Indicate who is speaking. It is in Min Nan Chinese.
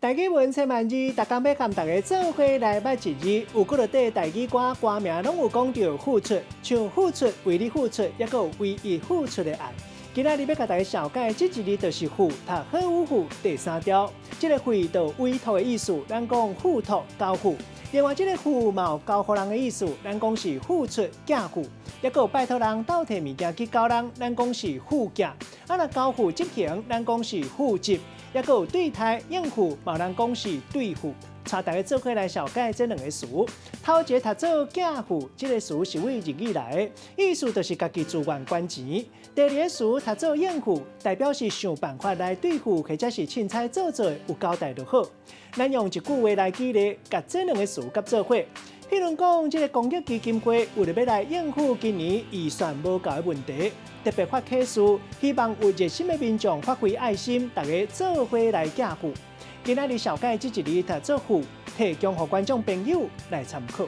Speaker 1: 台語文千萬字，逐工欲佮大家做伙來捌一字。有幾落塊台語歌歌名攏有講著付出，像付出為你付出，抑閣有唯一付出的愛。今仔日欲共大家紹介這一字就是付，讀好與付第三調。這个付就委託的意思，咱講付託交付。另外，這个付嘛有交予人的意思，咱講是付出寄付，抑閣有拜託人鬥提物件去交人，咱講是付寄。啊，若交付執行，咱講是付執。抑閣有對待應付，嘛有人講是對付。帶大家做伙來紹介這兩个詞。頭一个讀做寄付，這个詞是對日語來的，意思就是家己自願捐錢。第二个詞讀做應付，代表是想辦法來對付，或者是凊彩做做有交代就好。咱用一句話來舉例，共這兩个詞佮做伙。譬如講，這个公益基金會為著欲來應付今年預算無夠的問題，特別發啟事，希望有熱心的民眾發揮愛心，大家做伙來寄付。今仔日紹介這一字讀做付，提供予觀眾朋友來參考。